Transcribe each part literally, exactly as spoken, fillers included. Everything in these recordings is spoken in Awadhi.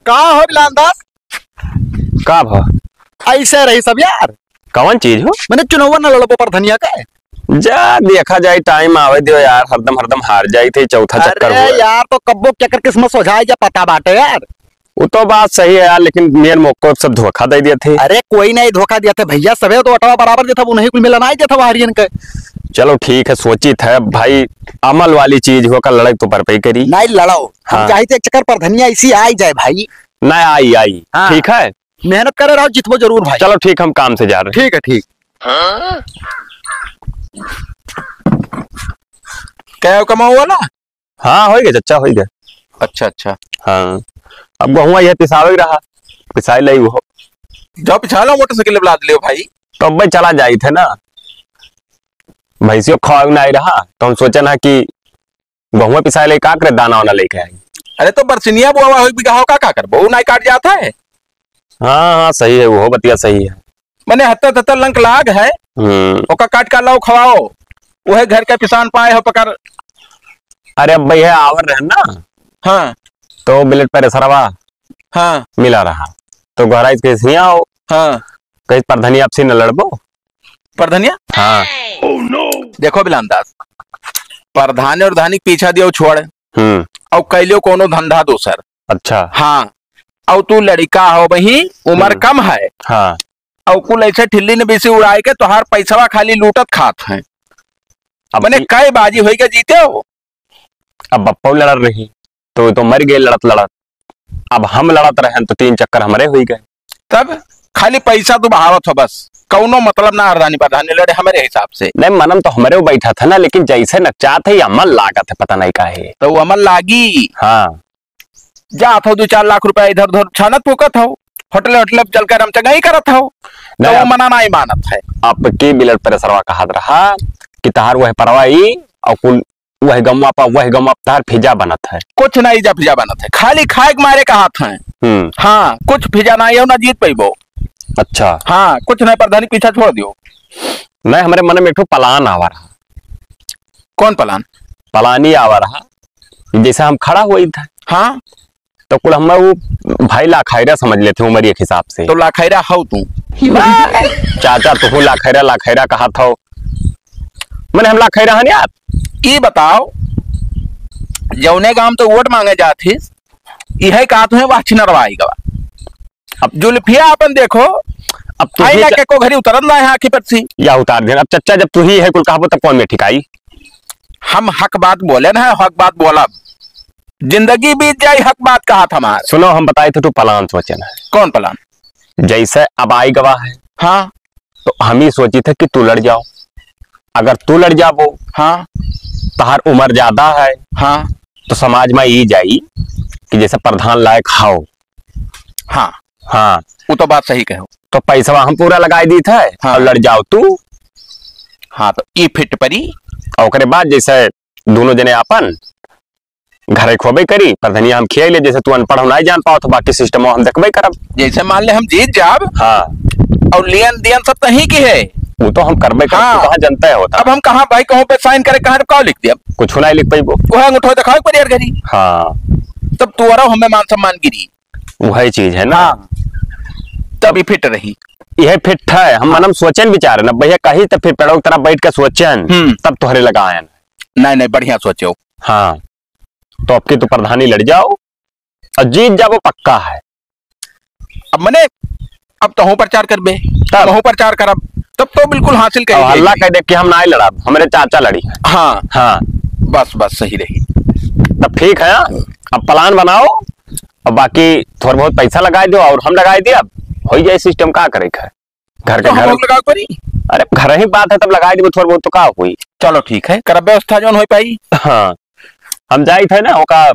का हो बिलान दास? का भा? ऐसे रही सब यार। कवन चीज हो? मने चुनौवा न लड़बो परधनिया के। जा देखा जाए, टाइम आवे दियो यार, हरदम हरदम हार जाई थे, चौथा चक्कर अरे हुआ। यार, तो कब्बो केकर किस्मत सोझाए जा पता बाटे यार। वो तो बात सही है यार, लेकिन मेर मोको सब धोखा दे दिया थे। अरे कोई नहीं धोखा दिया थे भैया, सबे तो अटवा बराबर देता, वो नहीं कुल मिला नहीं देता हारियन के। चलो ठीक है, सोची था भाई, अमल वाली चीज हो का लड़ाई तो पर पे करी। नहीं लड़ाओ, हम हाँ। चाहते एक चक्कर परधनिया इसी आई जाए भाई। नहीं आई, आई। हाँ। ठीक है। मेहनत करे रहो, जितबो जरूर भाई। चलो ठीक, हम काम से जा रहे हैं। ठीक है, ठीक। क्या हो कमाओ वाला? हाँ, हो गया चच्चा, हो गया। अच्छा, अच्छा। हाँ, अब गहुआ यह पिसावे रहा, पिसाई लाई वो। जाओ पिसा लो, मोटरसाइकिल पे लाद लियो भाई। तो अब भाई चला जाई थे ना, भैंसियों खावे ना आई रहा, तो हम सोचे ना कि गहुआ पिसाई लाई का करे, दाना वाना लेके आई। अरे तो बरसिनिया बोवा हो एक बीघा हो, का, का करबो, वो नहीं काट जाता है। हाँ, हाँ, सही है, वो बतिया सही है। मने हत्ता तत्ता लंक लाग है, हम्म। ओका काट का लाओ खवाओ, वह घर का पिसान पाए हो पकड़। अरे अब भैया आवर रहे ना, हाँ। तो बिलेट पर सरवा हाँ। मिला रहा, तो घर आई के हियाँ आओ। हाँ। कहीं परधनी आपसी न लड़बो। परधनिया? हाँ। देखो बिलान दास, परधानी और धानी के पीछा दियो छोड़, हम्म। और कैलियो कोनो धंधा दोसर। अच्छा। हाँ, और तू लड़का हो बही, उम्र हम्म। कम है। हाँ। और कुल ऐसे ठिल्ली न बीसी उड़ाए के तोहार पैसवा खाली लूटत खात हैं। अब मने ई- कई बाजी होई के जीते हो? अब बप्पा लड़त रही, तो, तो मर गए लड़त लड़त। अब हम लड़त रहन, तो तीन चक्कर हमरे हुई गए। तब खाली पैसा तू बहावत हो बस, कौनो मतलब ना, हरदानी प्रधानी लड़े हमरे हिसाब से। नहीं, मनम तो हमरे वो बैठा था ना, लेकिन जैसे नचात है, ये अमल लागत है, पता नहीं का है। तो वो अमल लागी। हाँ। जात हो, दो चार लाख रुपया इधर उधर छानत फूकत हो, होटल होटल चल कर हम चंगाई करत हो, तो नहीं, वो अब मना नहीं मानत है। आपकी बिलट परेसरवा कहत रहा कि तहार वह परवाई और कुल वह गमवा पा, वह गमवा पा, तहार फिजा बनत है। कुछ नहीं जा फिजा बनत है, खाली खाए के मारे कहत हैं। हम्म। हाँ, कुछ फिजा नहीं है, ना जीत पैबो। अच्छा। हाँ, कुछ नहीं, प्रधानी पीछा छोड़ दियो। नहीं, हमरे मन में एक ठो प्लान आवा रहा। कौन प्लान? प्लान ही आवा रहा, जैसे हम खड़ा हुई था। हाँ। तो कुल हमें वो भाई लाखैरा समझ लेते हैं उमरिया के हिसाब से। तो लाखैरा हौ तू? चाचा, तू लाखैरा, लाखैरा कहा था। मने हम लाखैरा हन यार। ई बताओ, जौने गांव तो वोट मांगे जात हिस, इहे कहत हुए, "वाह छिनरवा आई गवा।" अब जुल्फिया अपन देखो, अब तू आई ही ना च- के को घरी उतरत ना है आँखी पर से। या उतार देना। अब चच्चा, जब तू ही है कुल कहबो, तब कौन में ठिकाई? हम हक बात बोले ना, हक बात बोलब। जिंदगी बीत जाई, हक बात कहा था हमार। सुनो, हम बताई थे, तू प्लान सोचे ना। कौन प्लान? जैसे अब आई गवा है, हाँ। तो हम ही सोची थे कि तू लड़ जाओ। अगर तू लड़ जाबो, हाँ। तहार उम्र ज्यादा है, हाँ। तो समाज में ई जाई कि जैसे प्रधान लायक हाओ। हाँ। हाँ। वो तो बात सही कहो। तो पैसवा हम पूरा लगाई दी थे हाँ। और लड़ जाओ तू। हाँ, तो ई फिट परी। और ओकरे बाद जैसे दोनों जने आपन घरे खोबे करी, प्रधनिया हम खियाई ले, जैसे तू अनपढ़ हो, नाई जान पाओ, तो बाकी सिस्टम हम देखबे करब। जैसे मान ले हम जीत जाब, हाँ। और लियन दियन सब तहीं की है। वो तो हम करबे करब, हाँ। तू कहाँ जनता है होता। अब हम कहाँ भाई कहूँ पे साइन करे, कहाँ का लिख दिया? कुछ नहीं लिख पाइबो। वह अंगूठो दिखाओ पर यार घरी। हाँ। तब तू और हमें मान सम्मान गिरी। वही चीज है ना। हाँ। तब ये फिट रही। यह फिट है, हम हाँ। मनम सोचन विचारन, अब भैया कहीं तो फिर पेड़ों की तरह बैठ के सोचन, हम्म। तब तोहरे लगायन। नहीं, नहीं, बढ़िया सोचो। हाँ। तो अब की तो प्रधानी लड़ जाओ और जीत जाओ, पक्का है। अब मने, अब तोहूँ प्रचार करबे, तब? तोहूँ प्रचार करब, तब तो बिल्कुल हासिल अब करेंगे। हल्ला कह दे कि हम ना लड़ब, हमरे चाचा लड़ी। हाँ। हाँ। बस, बस सही रही। तब ठीक है, अब प्लान बनाओ और बाकी थोड़ा बहुत पैसा लगाई दो और हम लगाई दिया, अब हो जाए सिस्टम, का करे का है? घर के तो हम घर लोग लगाओ करी। अरे, घर ही बात है, तब लगाई देबो थोड़ा बहुत, तो का हुई? चलो ठीक है, करब व्यवस्था जौन हो पाई। हाँ, हम जाई थे ना, ओका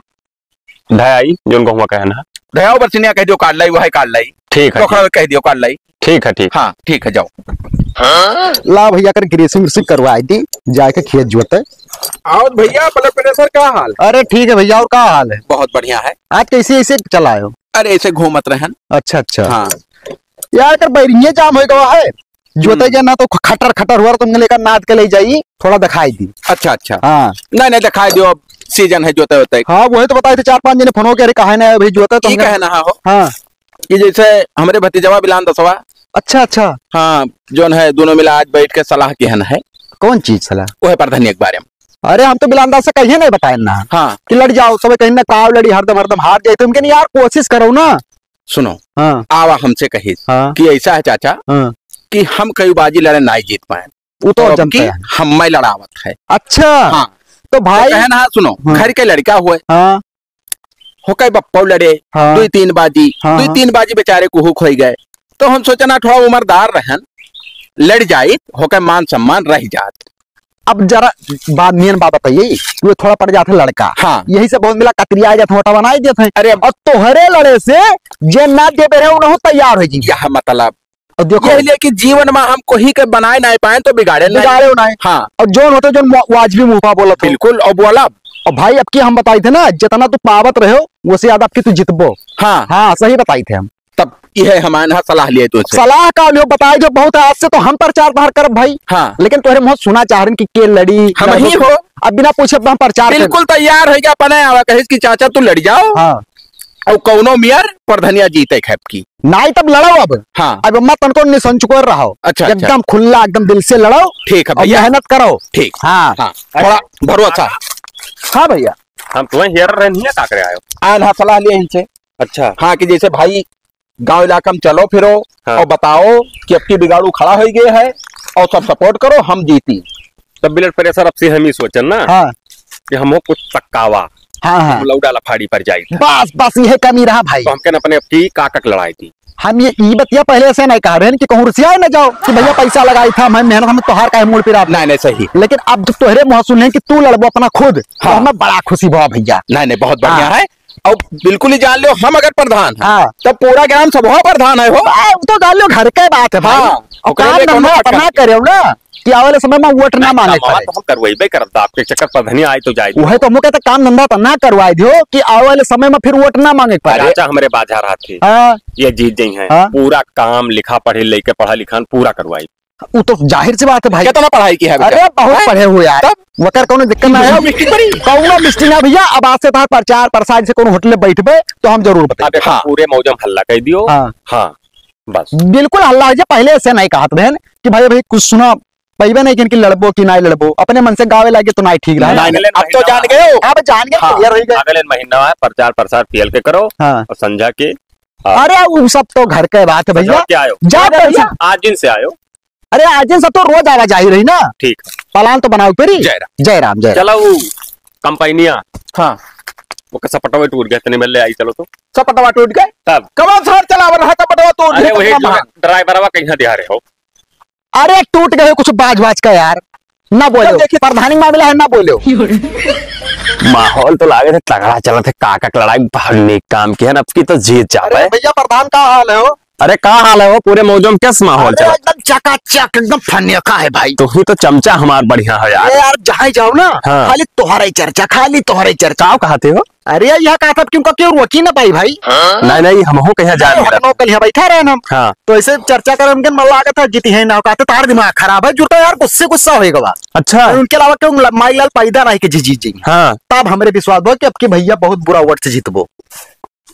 धयाई, जौन गहुआ कहे ना। धयाओ बरसिनिया कह दियो काट लाई, वही काट लाई। ठीक है, टोकरा ठीक। कह दियो काट लाई। ठीक है, ठीक। हाँ, ठीक है, जाओ। ला भैया, कर ग्रीसिंग व्रीसिंग करवाई दी, जाके खेत जोते। आओ भैया, बलक पटेसर, का हाल? अरे ठीक है भैया, और का हाल है? बहुत बढ़िया है। आज कैसे ऐसे चलायो? अरे ऐसे घूमत रहन। अच्छा, अच्छा। हाँ। यार, कर बैरिये जाम हो गवा है। जोते हम्म। के ना तो खटर खटर हुआ, तुमने लेकर नाद के ले जाई, थोड़ा दिखाई दी। अच्छा, अच्छा। हाँ। नहीं, नहीं, दिखाई दियो, अब सीजन है जोते होते। हाँ, वही तो बताए थे, चार पांच जने फोन हो के, "अरे, कहाँ है ना भाई जोते?" तो ई हमने कहे ना हो हाँ। कि जैसे हमरे भतीजवा बिलान दसवा। अच्छा, अच्छा। हाँ, जोन है, दोनों मिला आज बैठ के सलाह किहन है। कौन चीज सलाह? वह प्रधानी के बारे में। अरे, हम तो बिलान दास से कहिए नहीं बताए ना। हाँ। कि लड़ जाओ, सब कहीं ना काव लड़ी, हरदम, हरदम हार जाए। तुम के नहीं यार, कोशिश करो ना। सुनो, हाँ। आवा हमसे कही हाँ। कि ऐसा है चाचा हाँ। कि हम कई बाजी लड़े ना जीत पाए। वो तो तो अब जानते की हैं। हम मैं लड़ावत है। अच्छा। हाँ। तो भाई तो कहे ना, सुनो, हाँ। घर के लड़का हुए, हाँ। होके बप्पो लड़े, हाँ। दुई तीन बाजी, हाँ, दुई हाँ। तीन बाजी बेचारे कुहुक होई गए। तो हम सोचना थोड़ा उम्रदार रहन, लड़ जाइत, होके मान सम्मान रह जात। अब जरा बात, मेन बात बताइए, वो थोड़ा पड़ जात है लड़का। हाँ। यही से बहुत मिला कतरिया जात, मोटा बनाई देत है। अरे अब और तोहरे लड़े से जे ना देबे रहे, उनहु तैयार हो जी। यह मतलब और देखो, यही लिए कि जीवन में हम कोही के बनाए ना पाए तो बिगाड़े ना। बिगाड़े ना। हाँ। और जोन होते, जोन मो-, वाजबी मुंह पा बोलत हो। बिल्कुल, और बोला। और भाई, अब की हम बताई थे ना, जितना तू पावत रहे हो, वैसे ज्यादा अब की तू जितबो। हाँ। हाँ, सही बताई थे हम। तब यह हमारे यहाँ सलाह लिए तो से। सलाह का लियो, बताई दो, बहुत है, आज से तो हम प्रचार बाहर करब भाई। हाँ। लेकिन तोहरे मुँह सुना चाह रहे कि के लड़ी, हम ही लड़बो। हो। अब बिना पूछे हम प्रचार कर बिल्कुल तैयार हो गया, अपने आवा कहिस कि चाचा तू लड़ जाओ। हाँ। और कौनो मियर प्रधनिया जीते खेप की। नाई तब लड़ो अब। हाँ। अब मत तनको निसंचुकर रहो। अच्छा, अच्छा। एकदम खुला, एकदम दिल से लड़ो। ठीक है और भैया। मेहनत करो। ठीक। हाँ। हाँ। थोड़ा भरोसा। हाँ भैया। हम तुम्हें हेर रहे नहीं है, का करे आयो? आन हाँ सलाह लिए इनसे। अच्छा। हाँ, कि जैसे भाई गांव इलाका में चलो फिरो हाँ। और बताओ कि अब की बिगाड़ू खड़ा हो गया है और सब सपोर्ट करो, हम जीती। तब ब्लड प्रेशर अब से हम ही सोचन ना हाँ। कि हमहू कुछ तक्कावा, हाँ, हाँ। लौड़ा लफाड़ी पर जाई। बस, बस यह कमी रहा भाई। तो हमके न अपने अब की काका के लड़ाई थी। हम ये, ई बतिया पहले से नहीं कह रहे हैं कि कहूँ रुसिया न जाओ कि भैया पैसा लगाई था, हम मेहनत, हम तोहार काहे मूड़ पिराब। नहीं, नहीं, सही। लेकिन अब जब तोहरे मुँह सुने कि तू लड़बो अपना खुद, तो हाँ। हमें बड़ा खुशी भवा भैया। नहीं, नहीं, बहुत बढ़िया हाँ। है। और बिल्कुल ही जान लो, हम अगर प्रधान हैं, हाँ। तब पूरा ग्राम सभा प्रधान है हो। आ, वो तो जान लो, घर के बात है भाई। हाँ। और ओकरे काम लिए धंधा कोनो अटकन इतना नहीं। करे हो ना कि आवे वाले समय में वोट ना नहीं, मांगे काम पड़े। तो हम करवाइबे करब, आपके चक्कर पर धनी आए तो जाए। वही तो हम कहते, काम धंधा तो ना करवाए दियो कि आवे वाले समय में फिर वोट ना मांगे पड़े। अच्छा, हमरे बाजार हाथ थी। हाँ। ये जीत गई हैं। हाँ। पूरा काम लिखा पढ़ी लेके पढ़ा लिखान पूरा करवाई। वो तो जाहिर सी बात है भाई। कितना पढ़ाई की है बेटा? अरे बहुत हैं? पढ़े हुए यार। तब? वकर कौनो दिक्कत ना है। मिस्टेक पड़ी? कौनो मिस्टेक ना भैया, अब आज से तहार प्रचार प्रसार से कौनो होटल में बैठबे तो हम जरूर बताएंगे। अब हाँ। पूरे मौजम हल्ला कह दियो। हाँ। हाँ, बस। बिल्कुल हल्ला हो जाए, पहले ऐसे नहीं कहत बहन कि भाई, भाई कुछ सुना, पैबे नहीं कि इनकी लड़बो कि नहीं लड़बो, अपने मन से गावे लागे तो नहीं ठीक रहा। नहीं, नहीं, अब तो जान गए हो। अब जान गए, हाँ। क्लियर हो गए। अगले महीना है, प्रचार प्रसार पीएल के करो हाँ। और संझा के हाँ। अरे, वो सब तो घर के बात है भैया। क्या आयो? जा अरे भैया। भैया, आज दिन से आयो। अरे, आज दिन से तो रोज आवाजाही रही ना। ठीक। प्लान तो बनाओ फिर ही। जय राम। जय राम, जय राम। चलो, वो कंपनिया। हाँ। वो का सपटवा टूट गया, तनी मिल ले आई, चलो तो। सपटवा टूट गए? तब। कब सर चलावत रहा सपटवा टूट अरे, गया, वही तब जो हम ड्राइवरवा कहीं दिया रहे हो। अरे, टूट गए कुछ बाज बाज का यार, ना बोलो। देखिए। प्रधानी मामला है, ना बोलो। माहौल तो लागे थे तगड़ा चलत है, काका के लड़ाई बहुत नेक काम किया ना, अब की तो जीत जात अरे है। भैया, प्रधान का हाल है हो? अरे, का हाल है हो? पूरे मौजम कैस माहौल अरे, चलत? एकदम चकाचक, एकदम फनेका है भाई। तू ही तो चमचा हमार बढ़िया है यार। अरे यार, जहाँ जाओ ना, हाँ। खाली तोहरे चर्चा, खाली तोहरे चर्चा। का कहते हो? अरे, यह कहा था, क्यों, क्यों रोकी ना पाई भाई? नहीं, नहीं, हमहू कहीं जान नहीं, मिला। हम लोग कल यहाँ बैठा रहे ना हम। हाँ। तो ऐसे चर्चा करे, उनके मन लागत है, जीती है ना, कहते, "तार दिमाग खराब है, जुड़ता यार, गुस्से गुस्सा होएगा बा।" अच्छा। और उनके अलावा क्यों ल-, माई लाल पैदा नहीं कि जी जीत जाएंगे। हाँ। तब हमरे विश्वास भा कि अब की भैया बहुत बुरा वोट से जीतबो।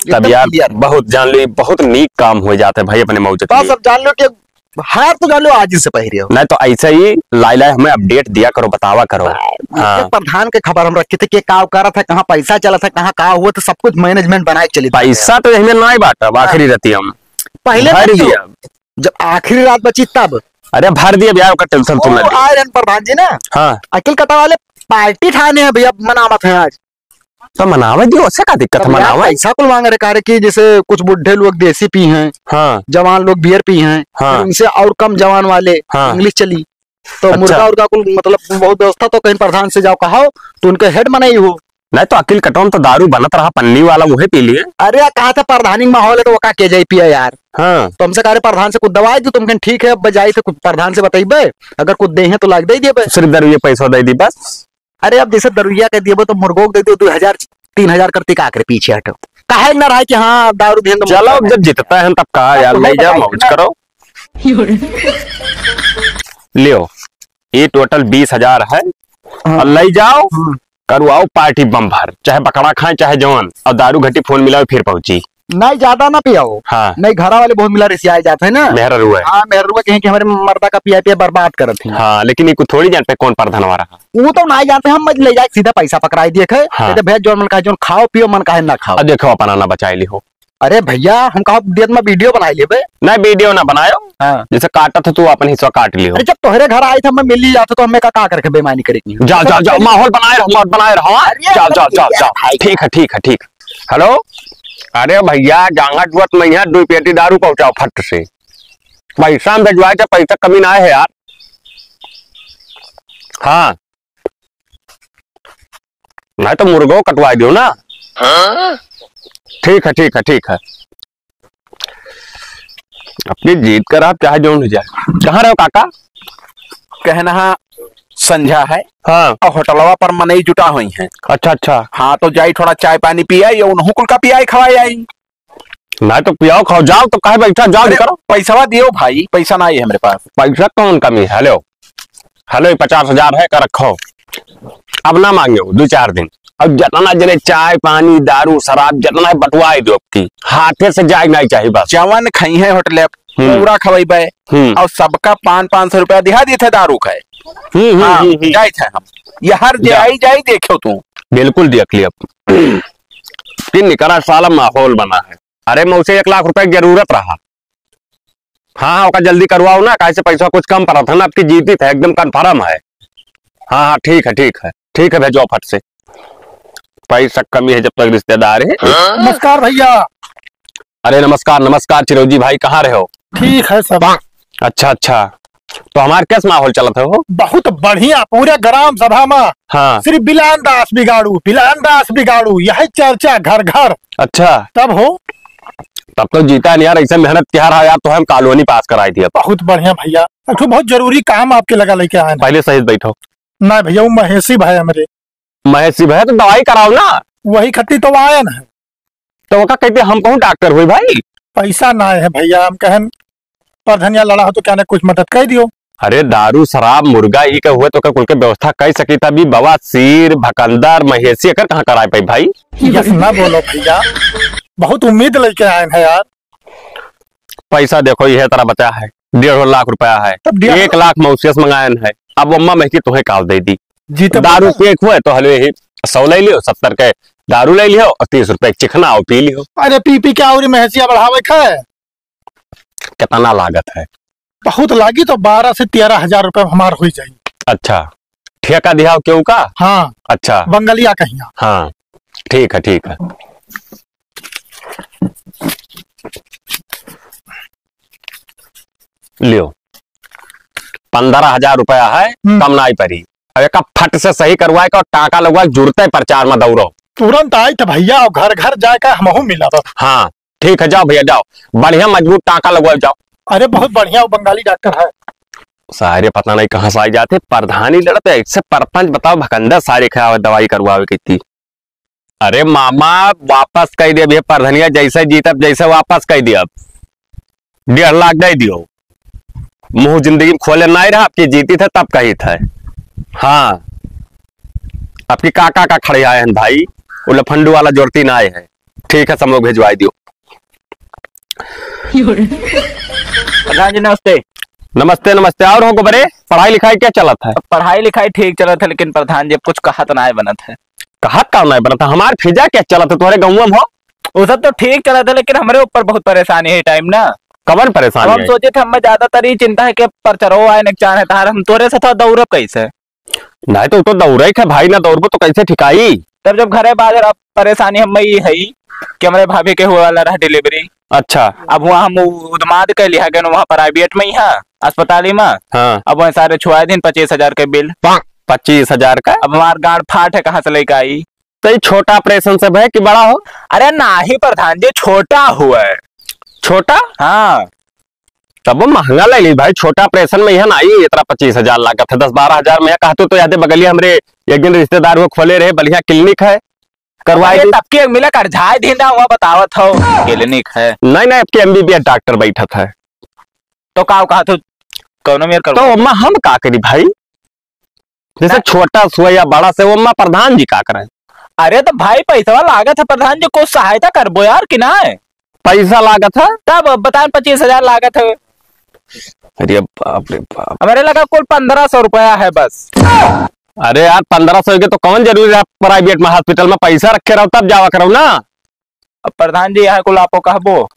तब एकदम यार, clear। बहुत जान ली, बहुत नीक काम हो जाते भाई अपने मौजत बस में। अब जान लो कि हार तो जान लो, आज ही से पहले हो। नहीं तो ऐसे ही लाई लाई हमें अपडेट दिया करो, बतावा करो। भाई, हाँ। ये प्रधान के खबर हम रखे थे कि का करत है, कहाँ पैसा चलत है, कहाँ का हुआ, तो सब कुछ मैनेजमेंट बनाए चली। पैसा तो यही में नहीं बांटब, हाँ। आखिरी रहती हम। पहले भर तो दिया। जब आखिरी रात बची तब। अरे भर दिया भैया, ओकर टेंशन तुम ओ, ना लो। आए रहन प्रधान जी ना। हाँ। अखिल कटा वाले पार्टी ठाने हैं भैया, मनावत हैं आज। तो मनावे दियो, उससे का दिक्कत है, अब यार, मनावे। पैसा कुल मांग रहे, कह रहे कि जैसे कुछ बुढ़े लोग देसी पी हैं, हाँ। जवान लोग बियर पी हैं, हाँ। फिर उनसे और कम जवान वाले हाँ। इंग्लिश चली, तो अच्छा। मुर्गा उर्गा कुल, मतलब, बहुत व्यवस्था तो कहीं प्रधान से जाओ कहाओ, तो उनके हेड मनाई हो। नहीं तो अकिल कटौन तो दारू बनत रहा पन्नी वाला, वही पी लिए। अरे, कहा था प्रधानी माहौल है तो वो का के जाई पिया यार। हाँ। तो हमसे कह रहे प्रधान से कुछ दवाई दो, तुमके ठीक है, अब जाई थे कुछ प्रधान से बताइबे, अगर कुछ दे हैं तो लाग दे दिए बे। सिर्फ दारू ये पैसा दे दी बस। अरे, अब जैसे दरुइया के देबो तो मुर्गो के दे दो, दो हजार, तीन हजार करती का आखिर पीछे हटो। काहे न रहा कि हाँ, दारू भी हम चलो, अब जब जीतता है तब का यार, ले जाओ, मौज करो। लियो, ये टोटल बीस हजार है, हाँ। और ले जाओ, हाँ। करवाओ पार्टी बम भर, चाहे बकरा खाए, चाहे जवन, और दारू घटी फोन मिलाओ, फिर पहुंची। नहीं, ज्यादा ना पियाओ। हाँ। नहीं, घरा वाले बहुत मिला रिसियाए जात है ना। मेहररुआ। हाँ, मेहररुआ कहें कि हमरे मर्दा का पिया पिया बर्बाद करत हैं। हाँ, लेकिन ये कुछ थोड़ी जानते कौन परधनवा रहा। वो तो नहीं जानते, हम ले जाए सीधा पैसा पकड़ाई दिए खे। हाँ। कहते, "भैया, जो मन कहे, जो खाओ पियो, मन कहे ना खाओ।" अब देखो, अपना ना बचाए ली हो। अरे भैया, हम कहा देत में वीडियो बनाई लेबे। नहीं, वीडियो ना बनायो। हाँ। जैसे काटत है, तू अपन हिस्सा काट लियो। अरे, जब तोहरे घर आई था, मैं मिल ही जाता, तो हमें का, का करके बेईमानी करेगी? जाओ, जाओ, जाओ, माहौल बनाए रहो, माहौल बनाए रहो, हाँ? अरे, जाओ, जाओ, जाओ, भैया, जाओ। भाई। ठीक है, ठीक है, ठीक। हेलो, अरे भैया, जांगा जुअत में यहाँ दो पेटी दारू पहुँचाओ फट से। पैसा हम भिजवाए थे, पैसा कमी ना है यार। हाँ, नहीं तो मुर्गो कटवा दियो ना। हाँ? ठीक है, ठीक है, ठीक है। अपनी जीत कर आप चाहे जौन हो जाए। कहाँ रहो काका? कहना है संझा है। हाँ। और होटलवा पर मनई जुटा हुई हैं। अच्छा, अच्छा। हाँ, तो जाई थोड़ा चाय पानी पियाई, ये उन्हों कुल का पियाई खवाई आई। नहीं तो पियाओ, खाओ, जाओ तो काहे बैठा, जाओ अरे, निकलो। पैसवा दियो भाई, पैसा ना है हमरे पास। पैसा कौन कमी है? हेलो, हेलो, ये पचास हजार है का रखो, अब ना मांगे हो दो चार दिन। अब जितना जने चाय, पानी, दारू, शराब जितना है बंटवाए दो, आपकी हाथे से जाए नहीं चाहिए बस। जवन खाई है होटल, हम्म। पूरा खवाई बे। हम्म। और सबका पाँच, पाँच सौ रुपया दिहा दी थे दारू खाए। हम्म, हम्म, हाँ, हम्म, हम्म। जाए थे हम। ये हर जे जा। आई जाई देखो तू। बिल्कुल देख लिया। कि निकरा साला माहौल बना है। अरे मौसे एक लाख रुपए की जरूरत रहा। हाँ, हाँ, ओका जल्दी करवाओ ना, काहे से पैसा कुछ कम पड़त है ना, आपकी जीती थे, एकदम कन्फर्म है। हाँ, हाँ, ठीक है, ठीक है, ठीक है, भेजो फट से। पैसा कमी है जब तक रिश्तेदार है। नमस्कार भैया। अरे नमस्कार, नमस्कार चिरौजी भाई, कहाँ रहे हो? ठीक है सब। अच्छा, अच्छा, तो हमार कैस माहौल चलत है हो? बहुत बढ़िया, पूरे ग्राम सभा में हाँ। सिर्फ बिलान दास बिगाड़ू, बिलान दास बिगाड़ू, यही चर्चा घर घर। अच्छा। तब हो? तब तो जीता नहीं यार, ऐसे मेहनत किया रहा यार, तो हम कॉलोनी पास कराई थी अब। बहुत बढ़िया भैया, एक ठो बहुत जरूरी काम आपके लगा लेके आए हैं। पहले सही से बैठो। ना भैया, वो महेशी भाई हमरे। महेशी भाई तो दवाई कराओ ना। वही खत्ती तो आयन है। तो ओका कहते हम कहूँ डॉक्टर हुई भाई। पैसा ना है भैया, हम कहन परधनिया लड़ा हो तो क्या ना कुछ मदद कर दियो। अरे दारू, शराब, मुर्गा ई के हुए तो का कुल के व्यवस्था कर सकी था। अभी बवासीर, भकंदर, महेशी एकर कहाँ कराए पाई भाई? यस ना बोलो भैया, बहुत उम्मीद लेके आए हैं यार। पैसा देखो, यह तरह बचा है, डेढ़ लाख रुपया है, तब डेढ़ एक लाख मौसियस मंगायन है, अब अम्मा महकी तुम्हें काल दे दी। जी, तो दारू बता। के एक हुए तो हलवे ही सौ ले लियो, सत्तर के दारू ले लियो और तीस रुपए के चिखना और पी लियो। अरे पी पी के और महसिया बढ़ावे के है। कितना लागत है? बहुत लागी तो बारह से तेरह हजार रुपए हमार हुई जाई। अच्छा, ठेका दिया हो केहू का? हाँ। अच्छा। बंगलिया कहिया। हाँ, ठीक है, ठीक है। लियो, पन्द्रह हजार रुपया है, हम्म। कम नाई परी। अब एका फट से सही करवाए का, टाका लगवाए, जुड़ते प्रचार में दौड़ो। तुरंत आई तो भैया, घर घर जाए का हमहू मिला बस। हाँ, ठीक है, जाओ भैया, जाओ, बढ़िया मजबूत टाका लगवाओ, जाओ। अरे, बहुत बढ़िया, वो बंगाली डॉक्टर है। सारे पता नहीं कहाँ से आई जाते, प्रधानी लड़ते, इससे परपंच बताओ, भकंदर सारे खराब दवाई करवावे की थी। अरे मामा, वापस कह दे, ये परधनिया जैसे जीतब, जैसे वापस कह दे, अब डेढ़ लाख दे दियो। मुंह जिंदगी में खोले ना रहा, आपकी जीती थे तब कही थे। हाँ, आपकी काका का खड़े आए हैं भाई, वो लफंडू वाला जोड़ती ना आए हैं। ठीक है, सब लोग भिजवाई दियो। प्रधान जी, नमस्ते। नमस्ते, नमस्ते। और हो गोबरे, पढ़ाई लिखाई क्या चलत है? पढ़ाई लिखाई ठीक चलत है, लेकिन प्रधान जी, अब कुछ कहा तो ना बनत है। कहा का ना बनत है? हमार फिजा क्या चलत है तुम्हारे गाँव में हो? वो सब तो ठीक चलत है, लेकिन हमरे ऊपर बहुत परेशानी है टाइम ना। कवन परेशानी अब हम है? सोचे थे, हमें ज्यादातर ये चिंता है कि परचरो आए, नुकसान है तार, हम तोरे से थोड़ा दौड़ब कैसे? नहीं तो, तो दौड़े के भाई, ना दौड़बो तो कैसे ठिकाई? तब जब घरे बाहर अब परेशानी हमें ये है कि हमरे भाभी के हुए वाला रहा डिलीवरी। अच्छा। अब वहाँ हम उ-, उदमाद के लिहा गए वहाँ प्राइवेट में ही है, अस्पताल ही में। हाँ। अब वहाँ सारे छुआ दिन पच्चीस हजार के बिल। पच्चीस हजार का? अब हमार गांड फाट है, कहाँ से लेके आई? तो ये छोटा ऑपरेशन से भय कि बड़ा हो? अरे नाही प्रधान जी, छोटा हुआ है। छोटा? हाँ। तब वो महंगा ले ली भाई, छोटा ऑपरेशन में यह ना आई, इतना पच्चीस हजार लागत है, दस बारह हजार में यह कहते तो यादे बगलिया हमरे एक दिन रिश्तेदार हुए खोले रहे, बढ़िया क्लिनिक है, करवाए अरे दी। तब के मिला कर झाय दिन रहा हुआ बतावत हो, क्लिनिक है। नहीं, नहीं, आपके एमबीबीएस डॉक्टर बैठत है। तो का कहा तू, कौनो मेर तो करवा? अम्मा हम का करी भाई? जैसे ना। छोटा से हो या बड़ा से, वो में प्रधान जी का करें? अरे तो भाई, पैसवा लागत है प्रधान जी, कुछ सहायता करबो यार कि ना है? पैसा लागत है? तब बताएं, पच्चीस हजार लागत है। अरे बाप रे बाप। हमारे लगा कुल पन्द्रह सौ रुपया है बस। अरे यार, पन्द्रह सौ के तो कौन जरूरी है प्राइवेट में, हॉस्पिटल में पैसा रखे रहो तब जावा करो ना। अब प्रधान जी यहाँ कुल आपो कहबो।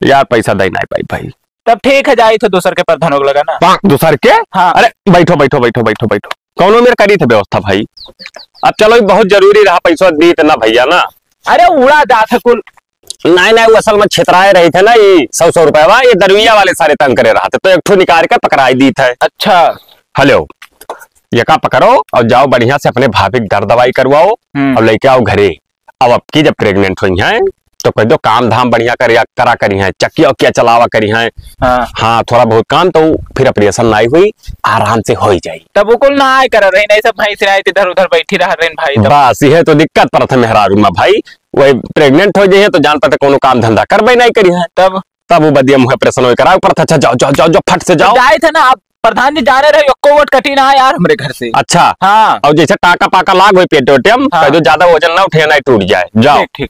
यार, पैसा दे नहीं पाई भाई। तब ठीक है, जाई थे दूसर के प्रधानों को लगा ना। दूसर के? हाँ। अरे बैठो, बैठो, बैठो, बैठो, बैठो। कौनो मेर करी थे व्यवस्था भाई। अब चलो, ये बहुत जरूरी रहा, पैसा दी थे ना भैया ना। अरे उड़ा जात है कुल। नहीं, नहीं, वो असल में छितराए रही थे ना, ये सौ, सौ रुपया, ये दरुइया वाले सारे तंग करे रहा थे, तो एक ठो निकाल के पकड़ाई दी थे। अच्छा। हेलो, ये का पकड़ो और जाओ बढ़िया से अपने भाभी की दर्द दवाई करवाओ हम्म। और लेके आओ घरे। अब अबकी जब प्रेग्नेंट हुई हैं, तो कह दो काम धाम बढ़िया करिया, करा करी हैं, चकिया उकिया चलावा करी हैं। हाँ। हाँ, थोड़ा बहुत काम तो फिर ऑपरेशन नहीं हुई, आराम से हो ही जाई। तब वो कुल ना आए कर रही, नहीं सब भैंस रहे इधर उधर बैठी रह रही भाई, तब। बस यह तो दिक्कत पड़त है मेहरारू में भाई, वही प्रेग्नेंट हो जाइए तो जान पड़ते कोनो काम धंधा करबे नहीं करी है। तब? तब वो बदिया मुँह ऑपरेशन होई करावे पड़त है। अच्छा, जाओ, जाओ, जाओ, जाओ, फट से तो जाओ। जाए थे ना आप, प्रधान जी जाने रहे, एको वोट कटी ना है यार हमरे घर से। अच्छा। हाँ। और जैसे टाका पाका लाग होई पेट वेट में, हाँ। कह दो ज्यादा वजन ना उठे, ना टूट जाए। जाओ। ठीक, ठीक।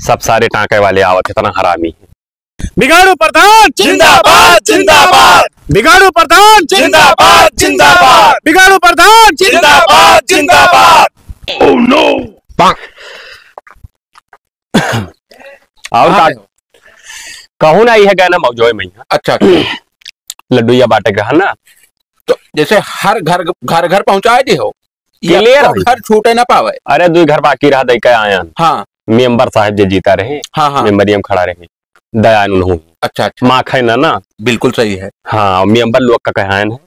सब सारे टाँके वाले आवत, इतना हरामी है। बिगाड़ू प्रधान जिंदाबाद, जिंदाबाद। बिगाड़ू प्रधान जिंदाबाद, जिंदाबाद। बिगाड़ू प्रधान जिंदाबाद, जिंदाबाद। Oh no! और का? हाँ। कहूँ ना, यह गाना मौजोए में है। अच्छा, अच्छा। लड्डू या बाटे के रहा ना। तो जैसे हर घर, घर, घर पहुँचाए दे हो, ये क्लियर तो है। घर छूटे ना पावे। अरे, दुई घर बाकी रहा, दई के आयन। हाँ। मेंबर साहब जे जीता रहे, हाँ, हाँ। मेंबरिया में खड़ा रहे, दयान उन्हों। अच्छा, अच्छा। माख है ना, ना? बिल्कुल सही है। हाँ, मेंबर लोग का कहन है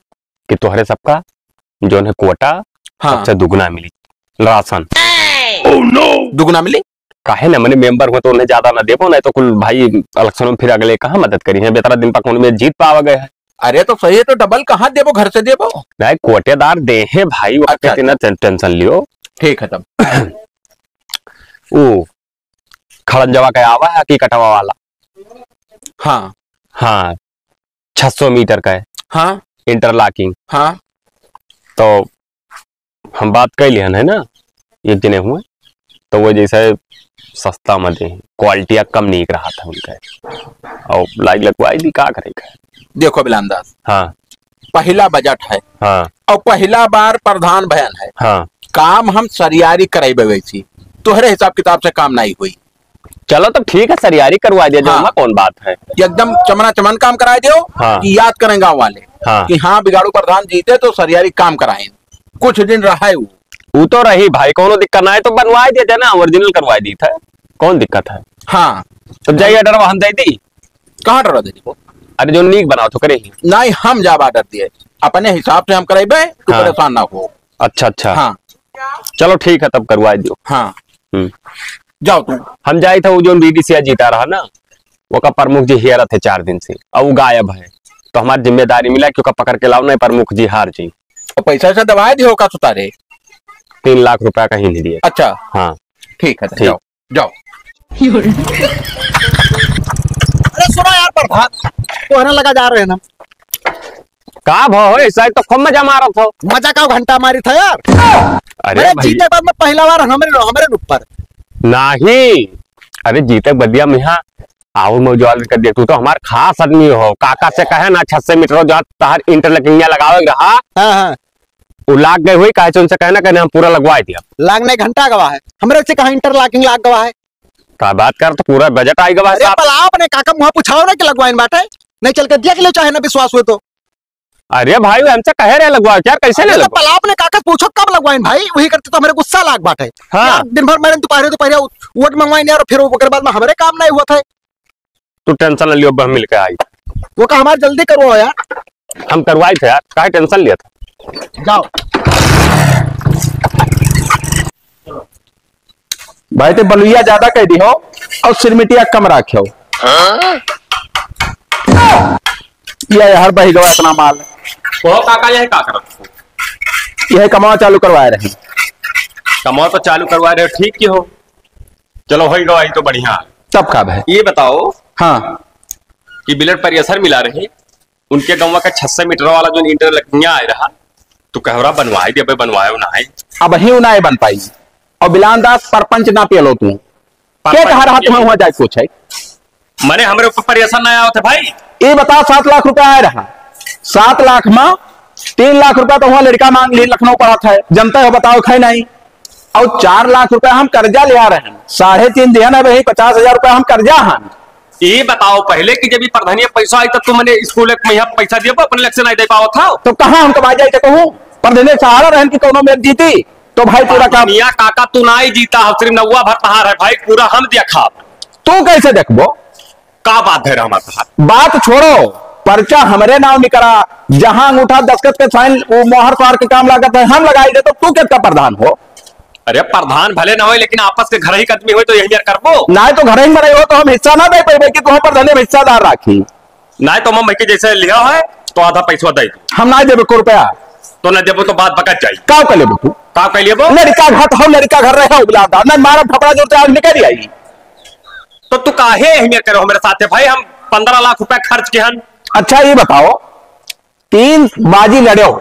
कि तोहरे सबका जौन है कोटा, हाँ। सबसे दुगुना मिली राशन। Oh no! दुगुना मिली? काहे ना, मने मेंबर हुआ तो उन्हें ज्यादा ना देबो, नहीं तो कुल भाई इलेक्शन में फिर अगले कहाँ मदद करी है, बेतरा दिन पर कौन में जीत पावा गए है। अरे तो सही है, तो डबल कहाँ देबो, घर से देबो? नहीं, कोटेदार दे हैं भाई, वो अच्छा, कहते ना, अच्छा। टें-, टेंशन लियो। ठीक है तब। ओ, खड़ंजवा का आवा है कि कटवा वाला? हाँ। हाँ, छह सौ मीटर का है। हाँ। इंटरलॉकिंग। हाँ। तो हम बात कर लिहन है ना, एक जने हुए, तो वो जैसे सस्ता में दे, क्वालिटी कम नीक रहा था उनका, और लाइक लगवाई दी, का करेगा? देखो बिलान दास, हाँ। पहला बजट है, हाँ। और पहला बार प्रधान भयन है, हाँ। काम हम सरियारी कराई वैसी, तोहरे हिसाब किताब से काम नहीं हुई। चलो, तो ठीक है, सरियारी करवा दिया जाओ, हाँ। ओमा कौन बात है? एकदम चमना चमन काम कराए दियो हाँ। कि याद करें गाँव वाले हाँ। कि हाँ, बिगाड़ू प्रधान जीते तो सरियारी काम कराए। कुछ दिन रहा है वो। वो तो रही भाई, कौनो दिक्कत ना है, तो बनवाए दिया जाए ना, ओरिजिनल करवाए दी था, कौन दिक्कत है? हाँ। तो जाइए, ऑर्डर हम दे दी। कहाँ ऑर्डर दे दी? अरे, जो नीक बनाओ तो करे ही। नहीं, हम जाब ऑर्डर दिए, अपने हिसाब से हम करेबे, तू हाँ। परेशान ना हो। अच्छा, अच्छा। हाँ। चलो, ठीक है, तब करवाए दियो। हाँ। हम्म। जाओ तू। हम जाई था, वो जो बीडीसी जीता रहा ना, ओका प्रमुख जी हेरत है चार दिन से, और वो गायब है, तो हमारी जिम्मेदारी मिला कि ओका पकड़ के लाओ, नहीं प्रमुख जी हार जी। तो पैसा वैसा दबाए दियो का सुतारे? तीन लाख रुपया कहीं नहीं दिए। अच्छा। हाँ। ठीक है, ठीक। जाओ, जाओ। अरे सुनो यार प्रधान, तोहरे लगा जा रहे हैं ना। का भाव हो, ऐसा तो खूब मजा मारत हो। मजा का घंटा मारी था यार। अरे अरे भाई। जीते बाद में पहला बार हमरे, हमरे ऊपर। नहीं, अरे जीते बदिया में यहाँ आओ मौजवाल कर दे, तू तो हमार खास आदमी हो। काका से कहे ना, छत से मीटर हो, जहाँ तहार इंटरलॉकिंग लगावे के रहा, हाँ, हाँ। वो लाग गए हुई, काहे से उनसे कहे ना, कहने हम पूरा लगवाए दिया। लाग नहीं घंटा गवा है, हमरे से कहाँ इंटरलॉकिंग लाग गवा है? का बात कर, तो पूरा बजट आई गवा है अरे साहब। पलाप ने काका मुँह पूछाओ ना कि लगवाइन बाटे, नहीं चल के देख लो चाहे ना विश्वास हुए तो। अरे भाई, वो हमसे कहे रहे लगवाओ, क्या कैसे अरे ले तो लगवाओ? पलाप ने काका पूछो कब लगवाइन भाई, वही करते तो हमरे गुस्सा लाग बाटे। हाँ। यार, दिन भर मरे दोपहरे दोपहरे वोट मंगवाइन यार, फिर ओकर बाद में हमरे काम नहीं हुआ था। तू टेंशन न लियो, अब हम मिलके आई। वो का हमार जल्दी करवाओ यार। हम करवाई थे यार, काहे टेंशन लिया था? जाओ। भाई, ते बलुइया ज्यादा कह दी हो और सिरमिटिया कम राखे हो। हाँ? ये हर बही गवा इतना माल। ओ काका, यह का करत हो? यह कमावा चालू करवाए रहे। कमावा तो चालू करवाए रहे, ठीक की हो। चलो, हो गवा, ये तो बढ़िया। तब का भाई? ये बताओ हाँ। कि बिलट प्रेशर मिला रहे, उनके गौवा का छह सौ मीटर वाला जो इंटर लखनिया आए रहा, तू कहरा बनवाए दे, अबे बनवायो ना है। अब ही उ ना बन पाई। और बिलान दास, परपंच ना पेलो तू। के परपंच कहा रहा के? तुम्हें वहाँ जाए कुछ है? मने हमरे ऊपर प्रेशर ना आवत है भाई। ये बताओ, सात लाख रुपया आए रहा, सात लाख में तीन लाख रुपया तो वहाँ लड़का मांग ली, लखनऊ पढ़त है, जनता हो बताओ, खाए नहीं। और चार लाख रुपया हम कर्जा लिया रहे हैं, साढ़े तीन दिया ना भाई, पचास हजार रुपया हम कर्जा हन। ये बताओ पहले कि जब ये प्रधानिया पैसा आई तब तू मने स्कूल में यहाँ पैसा दिए, अपन इलेक्शन आई दे पावत था। तो कहाँ हम कमा जाए कहूँ, प्रधानिया सहारा रहन की कोनो मेर जीती तो भाई पूरा काम। प्रधानिया काका तू ना ही जीता, हम सिर्फ नौवा भर तहार है भाई, पूरा हम दिया खाब। तू कैसे देखबो? का बात है रामा साहब? बात छोड़ो, पर्चा हमरे नाम निकरा, जहाँ अंगूठा दस्तखत के साइन वो मोहर सार के काम लागत है, हम लगाई दे, तो तू कितना प्रधान हो? अरे प्रधान भले ना होए, लेकिन आपस के घर ही के आदमी होए तो यही यार करबो। ना तो घर ही में रही हो तो हम हिस्सा ना दे पाइबे कि तुम प्रधान में हिस्सादार राखी। ना तो मम्मी के जैसे लिया है तो आधा पैसा दे दो। हम ना देबे को रुपया। तो ना देबो तो बात बकत जाई। का कर लेबो तू? का कर लेबो? लड़का घर तो हम लड़का घर रहे हो बुलाता, ना मारा फपड़ा जोर से आज निकल आई। तो तू काहे अहमियत करो हमारे साथे भाई, हम पन्द्रह लाख रुपया खर्च के हन। अच्छा, ये बताओ, तीन बाजी लड़े हो,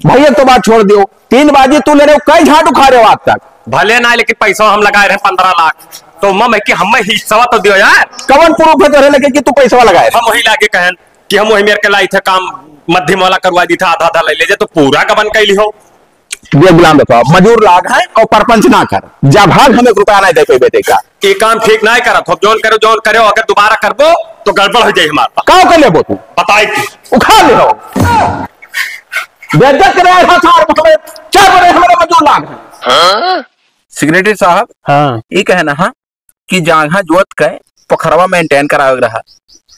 भैया तो बात छोड़ दियो, तीन बाजी तू लड़े हो, कई झाट उखाड़े हो आज तक? भले ना, लेकिन पैसा हम लगाए रहे पन्द्रह लाख, तो मम है कि हमें हिस्सा तो दियो यार। कवन प्रूफ है तोरे लगे कि तू पैसा लगाए रहे? हम वही लागे कहन कि हम वही मेरे के लाई थे काम, मध्यम वाला करवा दी था, आधा आधा ले ले जा, तो पूरा गबन कैली हो। ये गुलाम रखो, मजूर लाग है और परपंच ना कर, जा भाग, हमें एक रुपया नहीं दे पे बेटे का। ये काम ठीक नहीं करत हो, जौन करो, जौन करो, अगर दोबारा करबो तो गड़बड़ हो जाए हमारे पास। का कर लेबो तू? बताई की। उखाड़ ले हो। बेइज्जत करे हो सार, हमें चार बड़े हमारे मजूर लाग है। सेक्रेटरी साहब, हाँ। ये कहना है कि जांघा जोत के पोखरवा मेंटेन करावे के रहा।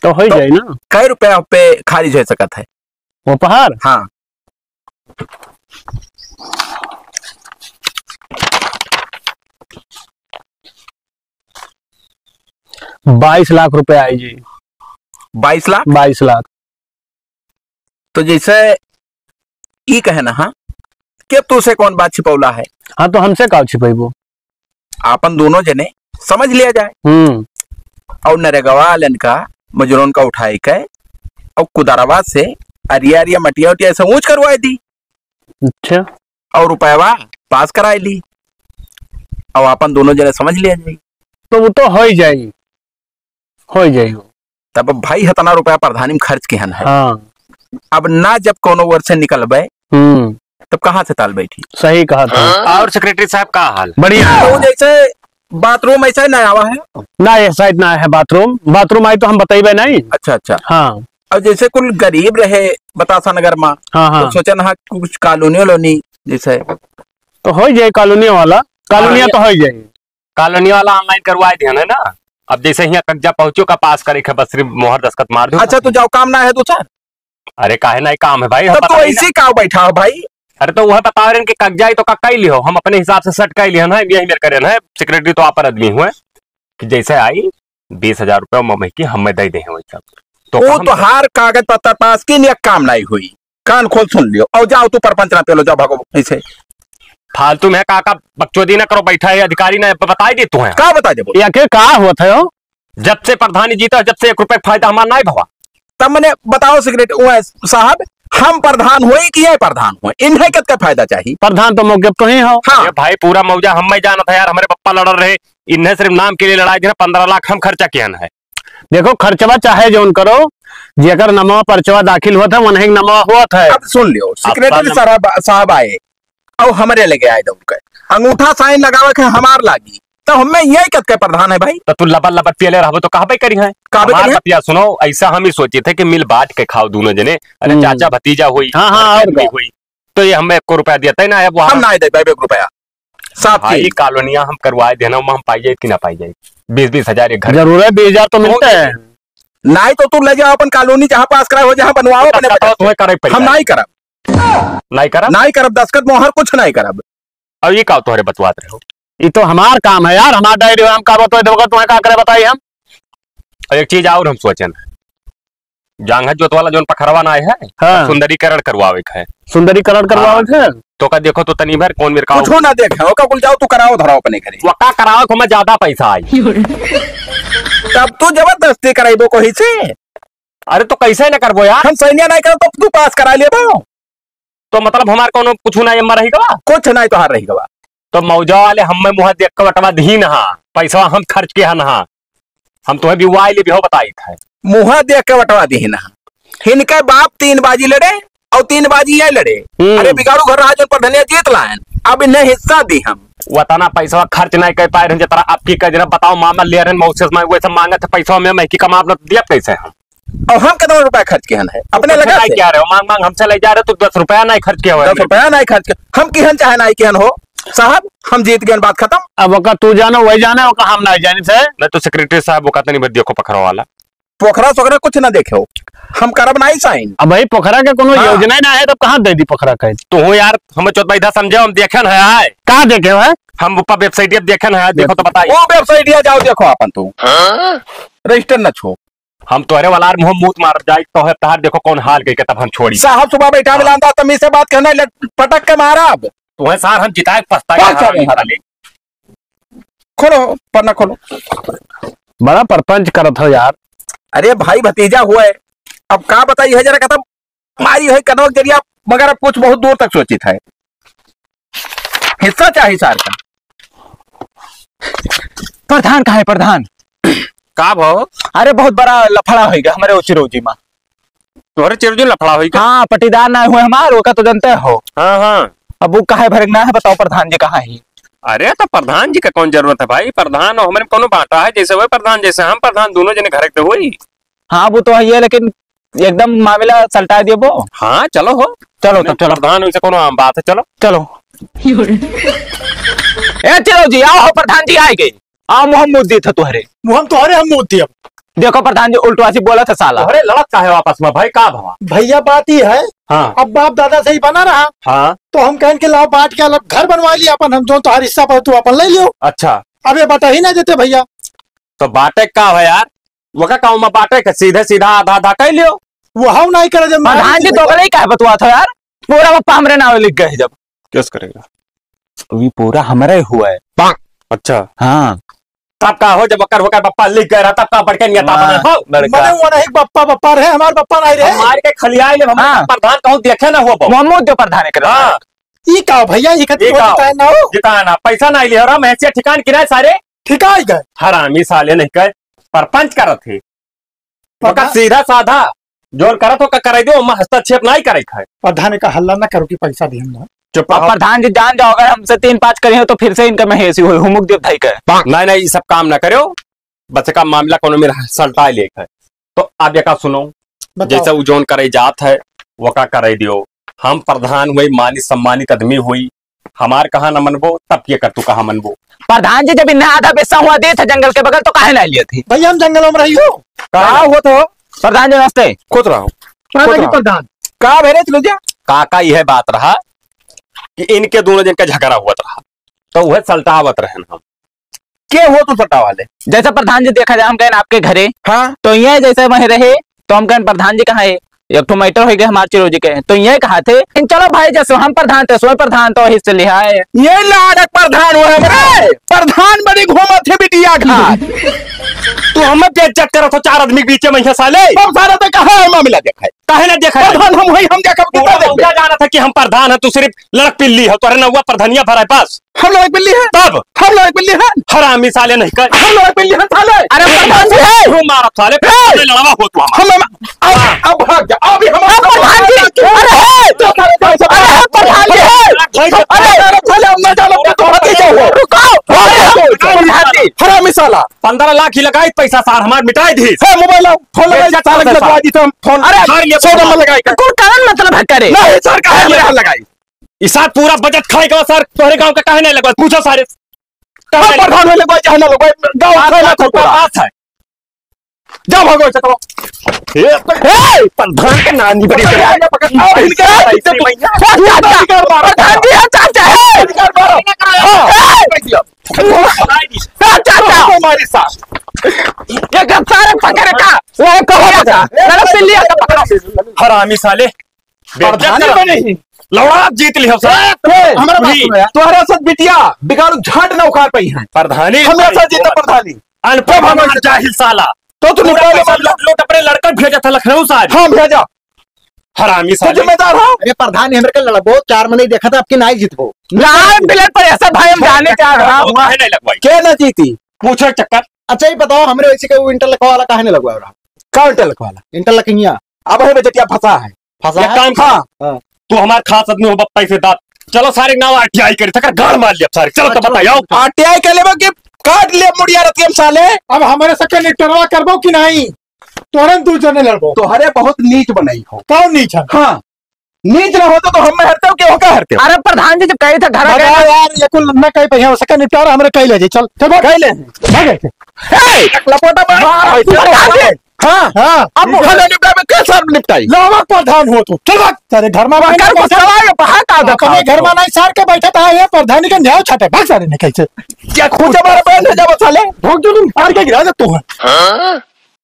तो हो ही तो जाए ना। कै रुपया पे खारिज हो सकत है? उपहार? हाँ। बाईस लाख रुपया आई जी। बाईस लाख? बाईस लाख। तो जैसे ई कहे ना, हाँ, कि अब तू से कौन बात छिपौला है? हाँ, तो हमसे का छिपैबो? आपन दोनों जने समझ लिया जाए। हम्म। और नरेगवा वालन का, मजूरन का उठाए के, और कुदारवा से अरिया अरिया मटिया उटिया ऐसे ऊंच करवाए दी। अच्छा। और रुपयवा पास कराए ली, और आपन दोनों जने समझ लिया जाए। तो वो तो हो ही जाई, हो ही जाई वो। तब भाई, हतना रुपया प्रधानी में खर्च किहन है। हाँ। अब ना जब कोनो ओर से निकलबे, हम्म। तब कहाँ से ताल बैठी? सही कहा था। हाँ? और सेक्रेटरी साहब, का हाल? बढ़िया। तो जैसे बाथरूम ऐसा ही ना आवा है? ना, ये साइड ना है बाथरूम। बाथरूम आई तो हम बताइबे नहीं। अच्छा, अच्छा। हाँ। और जैसे कुल गरीब रहे बतासा नगर में, हाँ, हाँ। तो सोचा ना कुछ कॉलोनी वोलोनी जैसे। तो हो ही जाए कॉलोनी वाला, कॉलोनिया हाँ, तो हो ही जाए। कॉलोनी वाला online करवाए दिहन है ना। अब जैसे हियाँ कब्जा पहुँचो का पास करे के बस सिर्फ मोहर दस्तखत मार दो। अच्छा, तो जाओ, काम ना है दूसर? अरे काहे ना, काम है भाई, हम तब तो पता नहीं ऐसे ना। ही काव बैठा हो भाई। अरे तो वह बता रहे हैं कि कब्जा ही तो का कई लिहो, हम अपने हिसाब से सेट कई लिहन है, यही मेरे करेन है, सेक्रेटरी तो आप आदमी हुए कि जैसे आई बीस हजार रुपया मम्मी की हमें दे दे हैं वैसा। तो वो हम तो हार कागज पत्तर पास की नहीं, काम नहीं हुई। कान खोल सुन लियो, और जाओ तू परपंच ना पेलो, जाओ भागो ऐसे। फालतू में काका बकचोदी ना करो, बैठा है अधिकारी ना, ब-, बताई दे तू है। का बताई देबो? ये आखिर का होत है हो? जब से प्रधानी जीता, जब से एक रुपये का फायदा हमारा ना भवा। तब मने बताओ सेक्रेटरी, वो है साहब, हम प्रधान होई कि ये प्रधान होई? इन्हें कितना फायदा चाहिए? प्रधान तो मौके पे तो ही हो। हाँ। अरे भाई, पूरा मौजा हम में जानत है यार, हमारे पप्पा लड़ रहे, इन्हें सिर्फ नाम के लिए लड़ाई देना, पन्द्रह लाख हम खर्चा किहन है। देखो, खर्चवा चाहे जौन करो, जेकर नमवा पर्चवा दाखिल होत है, वनही के नमवा होत है। अब सुन लियो, अब सेक्रेटरी साहब, साहब आए और हमरे लगे आए दौड़ के, अंगूठा साइन लगावे के हमार लागी, तो हमें यही कत के प्रधान है भाई। तो तू लबर लबर पियले रहबो तो कहबे करी है। कहबे हमार करी है। बतिया सुनो, ऐसा हम ही सोचे थे कि मिल बांट के खाओ दोनों जने। अरे हम्म। चाचा भतीजा हुई, हाँ, हाँ, घर के और आदमी का? हुई, तो ये हमें एको रुपया दिया तय ना है, वो हम हम ना दे पाए एक रुपया। साफ भाई, चीज। कॉलोनिया हम करवाए देना, हम पाई जाए कि ना पाई जाए? बीस बीस हजार एक घर। जरूर है, बीस हजार तो मिलते हैं। नहीं तो तू ले जाओ अपन कॉलोनी, जहाँ पास कराए हो, जहाँ बनवाओ अपने बताओ, बजट से। तुम्हें करे पड़ी हम है। नहीं करब। नहीं करब? नहीं करब, दस्तखत मोहर कुछ नहीं करब। अब ये का तोहरे बतवात रहे हो? ये तो हमार काम है यार, हमार डायरी है, हम का बतवाए देबो, तुम्हें का करे बताई हम? और एक चीज और हम सोचन, जांघा जोत वाला जौन पखरवा ना है, हाँ। सुंदरीकरण करवावे के है। सुंदरीकरण करवावे हाँ। के है? तो का देखो तो तनी भर कौन मेरे का कुछ ना देखे, ओका कुल जाओ तू कराओ धराओ अपने घरे। वका कराओ को मैं ज्यादा पैसा आई। तब तू जबरदस्ती कराइबो कोही से। अरे तो कैसे न करबो यार? हम सैनिया नहीं करब तो तू पास करा लेबो। तो मतलब हमार कौनो कुछ ना एम्मा रही गवा? कुछ नहीं तोहार रही गवा। तो मौजा वाले हमें मुँह देख के वटवा दीन हा, पैसा हम खर्च के हन हा, हम तोहे बिवाई ले बिहो बताई था। मुँह देख के वटवा दीन हा। इनके बाप तीन बाजी लड़े और तीन बाजी ये लड़े। हम्म। अरे बिगाड़ू घर रहा जो प्रधानिया जीत लायन, अब इन्हें हिस्सा दी हम। वतना पैसा खर्च नहीं कर पाए रहन जितना आपकी कर देना। बताओ मामा ले रहन मौसे से, मैं वैसे मांगत है पैसा में, मैं की कमाब न दिया कैसे हम? और हम कितना रुपया खर्च किहन है? अपने कुछ लगा नहीं से? किया रहे हो, मांग मांग हमसे ले जा रहे हो, तो दस रुपया नहीं खर्च किया हुआ दस है। रुपया नहीं खर्च किया। हम किहन चाहे नहीं किहन हो साहब, हम जीत गए, बात खत्म। अब ओका तू जानो, वही जाने, ओका हम नहीं जानी से। मैं तो सेक्रेटरी साहब, वो कहते नहीं, देखो पखरा वाला। पोखरा सोखरा कुछ ना देखे हो, हम करब नहीं साइन। अब भाई पोखरा के कोनो हाँ। योजना ही ना है, तब कहाँ दे दी पोखरा का? तो हो यार, हमें चौथ भाई इधर समझे, हम देखे ना है। कहाँ देखे हो है? हम ऊपर वेबसाइट देखे ना है, देखो तो बताइए। वो वेबसाइट जाओ देखो अपन तू। हाँ? रजिस्टर ना छो। हम तोहरे वाला मुंह मूत मार जाए, तोहे तहार देखो कौन हाल कइके तब हम छोड़ी। साहब सुबह बैठा हाँ। मिला अंदाज तमीज से बात करना, लट-, पटक के मारा अब। तुम्हें सार हम जिताए पछताए कौन सा हरामी नहीं हरा? साले। खोलो, पन्ना खोलो। बड़ा परपंच करत हो यार। अरे भाई भतीजा हुआ है, अब का बताई है जरा कतम मारी है कनवा के जरिया, मगर अब कुछ बहुत दूर तक सोचित है। हिस्सा चाही सार का। प्रधान कहाँ है प्रधान? का भो? अरे बहुत बड़ा लफड़ा होइगा हमरे ओची रोजी मा। तोहरे चिरजुन लफड़ा होइगा? हाँ, पटीदार ना हुए हमार, ओका तो जनते हो। हाँ, हाँ। अब वो काहे भरे ना है, बताओ प्रधान जी कहाँ है? अरे तो प्रधान जी का कौन जरूरत है भाई, प्रधान और हमरे में कौनो बांटा है, जैसे वह प्रधान जैसे हम प्रधान, दोनों जने घर के होई। हाँ, वो तो है, लेकिन एकदम मामला सलटा दियो वो। हाँ, चलो हो। चलो, तब चलो। प्रधान उनसे कौनो आम बात है, चलो। चलो। ए, चलो जी, आओ हो, प्रधान जी आए गए। आओ, मुहम्मद दी था तुहरे। मुहम तोहरे हम मुहम्मद दी अब। देखो प्रधान जी, उल्टवासी बोला था साला। अरे लड़त काहे हो आपस में भाई, का भवा? भैया बात ही है, हाँ। अब बाप दादा से ही बना रहा, हाँ। तो हम कहन के लाओ बांट के अलग घर बनवा लिया अपन, हम जो तोहार हिस्सा पर तू अपन ले लियो। अच्छा। अब ये बटा ही ना देते भैया। तो बाटे का है यार? वका का उमा बाटे के सीधे सीधा आधा आधा कह लियो। वो हम नहीं करे जब प्रधान जी तो गलई काहे बतुआ था यार? पूरा पप्पा हमरे नावे लिख गए जब। केस करेगा? अभी पूरा हमरे हुआ है। अच्छा। हाँ। तब का हो जब ओकर होकर पप्पा लिख गए रहा तब का बड़के नियता हाँ, बना हो? बड़का। मने वो नहीं पप्पा पप्पा रहे, हमार पप्पा नहीं रहे। हम मार के खलियाए ले, हम हाँ। प्रधान कहूँ देखे ना हो बहु। मोहम्मद जो प्रधान के हाँ। ई का भैया, ई खातिर ई का? जिताए ना हो? जिताए ना, पैसा नहीं लिया रहा, मैं से ठिकान किराए सारे। ठिकाए गए। हरामी साले नहीं कहे, परपंच करत है। ओका प्रधान सीधा साधा जोन करत हो का करे दो, ओमा हस्तक्षेप नहीं करे खाए। प्रधान का हल्ला ना करो कि पैसा दिहन ना। चुप अब रहो। प्रधान जी जान जाओ, अगर हमसे तीन पाँच करी हो तो फिर से इनका महेसी हो, हुमुक देव धाई का। नहीं, नहीं, ये सब काम ना करो, बस का मामला कोनो मेरा सलटाए लेख है। तो आप ये का सुनो, बताओ। जैसे उ जोन करे जात है, वो का करे दियो। हम प्रधान हुई, मानित सम्मानित आदमी हुई, हमार कहाँ न मनबो, तब के कर तू कहाँ मनबो। प्रधान जी, जब इन्हें आधा बेसा हुआ दे था जंगल के बगल, तो काहे ना लिए थे? भैया, हम जंगल में रही हो। का का हुआ तो? प्रधान जी, नमस्ते। खुश रहो। का खुश भाई रहो। प्रधान? का भेरे चलो जा। काका यह बात रहा कि इनके दोनों जन का झगड़ा हुआ रहा, तो वह सलटावत रहन हम। के हो तू सलटावा ले? जैसे प्रधान जी देखा जाए, हम कहें आपके घरे, हाँ। तो ये जैसे वहीं रहे, तो हम कहें प्रधान जी कहाँ है? एक ठो मैटर हो गए हमारे चिरोजी के, तो ये कहा थे, "इन चलो भाई, जैसे हम प्रधान थे, सोए प्रधान तो हिस्से लिहाए।" ये लाड़क प्रधान हुआ है हमरे। प्रधान बड़ी घूमत है बिटिया घाट। तू हमें बेइज्जत करत हो चार आदमी के बीच में, यहाँ साले। हम सारा तो कहाँ है मामला देखा है? काहे ना देखा है? प्रधान हम वही, हम देखा पूरा कितना मौका देखबे? जाना था कि हम प्रधान हैं, तू सिर्फ लड़क पिल्ली है, तोरे नौवा प्रधानिया भरा है बस। हम लोग एक बिल्ली है? तब? हम लोग एक बिल्ली है? हरामी साले नहीं कर। हम लोग एक बिल्ली है साले? अरे प्रधान जी है। तू मारत साले, ए! साले लड़वा हो तू हमार। हम, हम, अब, हाँ। अब भाग जा, अभी हम ए, प्रधान जी, अरे, ए! तो साले, साले, साले, अरे, प्रधान जी, ए! भाई, अरे, साले, हम ना जानो, तो हम कैसे हो? रुको, रुको, प्रधान जी। हरामी साला। पन्द्रह लाख ही लगाई पैसा सार हमार मिटाई दी। है मोबाइल लाओ, फोन लगाई, बेइज्जत साले कर दे लगवा सार। दी तो हम फोन अरे, हर ये सौ नंबर लगाई। कुल कारण मतलब है करे। नहीं सर, कहाँ मेरा लगाई? ई सार पूरा बजट खाए गवा सार, तोहरे गांव का काहे नहीं लगवा? पूछो सारे। काहे हम नहीं प्रधान होले कोई चाहे ना लो, कोई गांव बात, खाए ना बात, छोटा। बात है। जा भागो, ऐसे करो। ए, ए, प्रधान के नानी बड़ी अरे, प्रधान। अरे, पकड़, अरे, इनके ऐसे भैया। प्रधान जी, हम चाहते हैं। अधिकार मारो। हाँ। ए, चाचा। हमारे साथ। ये गद्दार पकड़ का, वो कहो बता, लड़क से लिया का पकड़ो। हरामी साले, बेइज्जत प्रधानी करो। बने ही। लौड़ा जीत लियो साला। ए, ए, हमारा बात भी। सुनो यार। तोहरा साथ बिटिया, बिगाड़ू झाट ना उखाड़ पाई है। प्रधानी हमरा साथ जीता प्रधानी। अनपढ़ हमार जाहिल साला। तो तू निपटा ले मामला। लूट, लूट अपने लड़का भेजा था लखनऊ से आज। हाँ, भेजा। हरामी तो साले। जिम्मेदार हो। अरे प्रधान, हमरे के लड़बो, चार मनई देखा था, आपकी नाई जीतबो। लाल बिलट पर ऐसा भाई हम जाने क्या रहा। वो काहे नहीं लगवाई? के ना जीती? पूछो चक्कर। अच्छा, ये बताओ, हमरे वैसे के वो इंटरलॉक वाला काहे नहीं लगवा रहा? का इंटरलॉक वाला? इंटरलॉक हियाँ। अब है बजटिया फंसा है। फंसा एक है? काम कर। हाँ। तू हमार खास आदमी हो, बप्पा से दांत। चलो सारे नाव आरटीआई करी, थकर गाड़ मार लिया सारे। चलो तो चलो। बताओ। आरटीआई कर लेबो कि काट ले मुड़िया रतियम साले। अब हमारे सबके निपटरवा करबो कि नहीं? तोरन दू जने लड़बो। तोहरे बहुत नीच बनाई हो। कौन नीच है? हाँ, नीच ना होतो तो हम हरते हो, के होका हरते हो? अरे प्रधान जी, जब कही था घर बताओ यार, ये कुल ना कही पहिया, उसका निपटारा हमरे कही ले जाए। चल, चल भाग। कही ले। भाग ऐसे। ए, लपोटा मार। मार, ऐसे मार, मार। मार। हाँ। हाँ। अब मुखा ना निपटा में के साथ निपटाई? लावा प्रधान हो तू। चल भाग, तेरे घर में कर कुछ सवाल है, पहा का अपने घर में नहीं सार के बैठा था, ये प्रधानी का न्याय छाटे। भाग सारे निकल से। क्या खूंचा मारा बहन है जब साले? भोग जो तुम मार के गिरा दे तू है। हाँ?